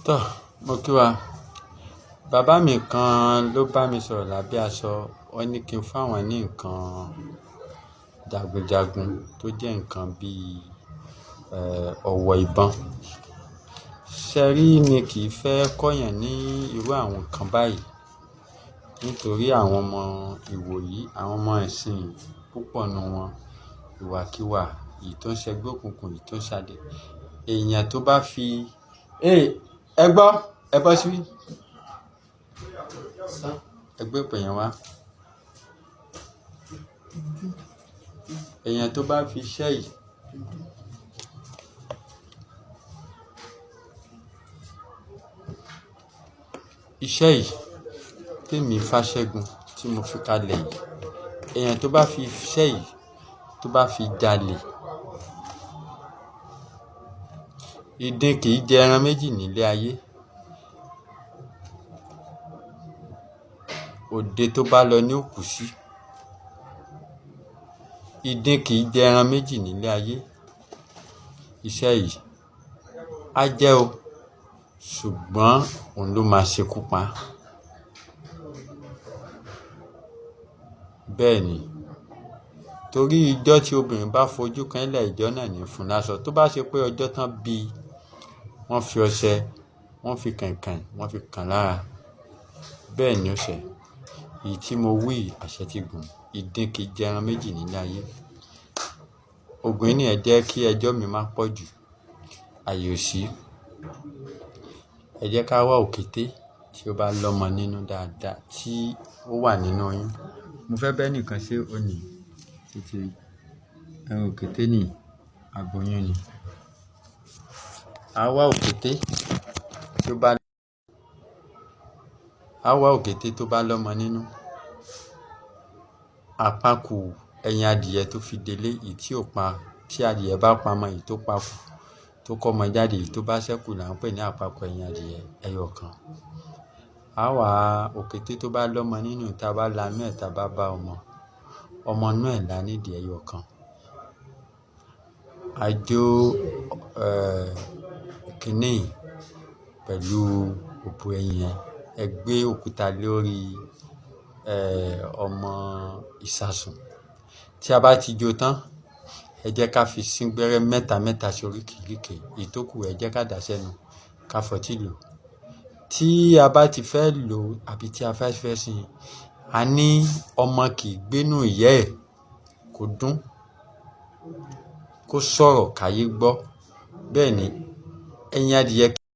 Tọ́, mo kí wa. Bàbá mi kan ló bá mi sọ̀rọ̀ lábẹ́ aṣọ. Wọ́n ní kí n fún àwọn ní nǹkan jagunjagun tó jẹ́ nǹkan bí, ọ̀wọ̀ ìbọn. Ṣẹ̀rí mi kì í fẹ́ kọ́yàn ní irú àwọn nǹkan báyìí. Nítorí àwọn ọmọ ìwòyí, àwọn ọmọ ìsìn púpọ̀ nínú wọn, ìwàkiwà, èyí tó ń ṣẹgbẹ́ òkùnkùn, èyí tó ń ṣadé. Èèyàn tó bá fi, ẹ gbọ́, ẹ bọ́ síbí. Ẹ gbé ìpè yẹn wá. Èèyàn tó bá fi iṣẹ́ yìí, iṣẹ́ yìí tèmi Fáṣẹ̀gun tí mo fi kalẹ̀ yìí. Èèyàn tó bá fi iṣẹ́ yìí, tó bá fi jalè, ìdin kì í jẹ ẹran méjì nílé ayé. Òde tó bá lọ ní ó kú sí. Ìdin kì í jẹ ẹran méjì nílé ayé. Iṣẹ́ yìí á jẹ́ o, ṣùgbọ́n òun ló máa ṣekú pa. Bẹ́ẹ̀ ni, torí ijọ́ tí obìnrin bá fojú kan ilẹ̀ ìjọ náà ní fún láṣọ. Tó bá ṣe pé ọjọ́ tán bí wọ́n fi ọṣẹ, wọ́n fi kànkàn, wọ́n fi kàn lára. Bẹ́ẹ̀ ni ó ṣe. Èyí tí mo wí àṣẹ ti gùn. Ìdin kì í jẹ ẹran méjì nílé ayé. Ògùn yìí ni ẹ jẹ́ kí ẹjọ́ mi má pọ̀ jù. Ààyè ò sí. Ẹ jẹ́ ká wá òkété tí ó bá lọ́mọ nínú dáadáa tí ó wà nínú oyún. Mo fẹ́ bẹ́ nìkan ṣé ó ní títí ẹran òkété ní aboyún ni. A wá òkété tí ó bá, a wá òkété tó bá lọ́mọ nínú. Àpakù ẹyin adìẹ tó fi délé, èyí tí ò pa, tí adìẹ bá pamọ́, èyí tó pa kù, tó kọ́ ọmọ jáde, èyí tó bá ṣẹ́kù là ń pè ní àpakù ẹyin adìẹ ẹyọ kan. A wá òkété tó bá lọ́mọ nínú, tí a bá lanú ẹ̀, tí a bá bá ọmọ, ọmọ inú ẹ̀ là nídìí ẹyọ kan. A jó, kíní pẹ̀lú òbò ẹyin yẹn. Ẹ gbé òkúta lórí, ọmọ ìṣasùn. Tí a bá ti jó tán, ẹ jẹ́ ká fi sín gbẹ́rẹ́ mẹ́ta mẹ́ta sí oríkìríkì. Èyí tó kù ẹ jẹ́ ká dà sẹ́nu, ká fọtí lò. Tí a bá ti fẹ́ lò àbí tí a fẹ́ fẹ́ sin, a ní ọmọ kì í gbénú ìyá ẹ̀ kó dún, kó sọ̀rọ̀ káyé gbọ́. Bẹ́ẹ̀ ni ẹyin adìẹ.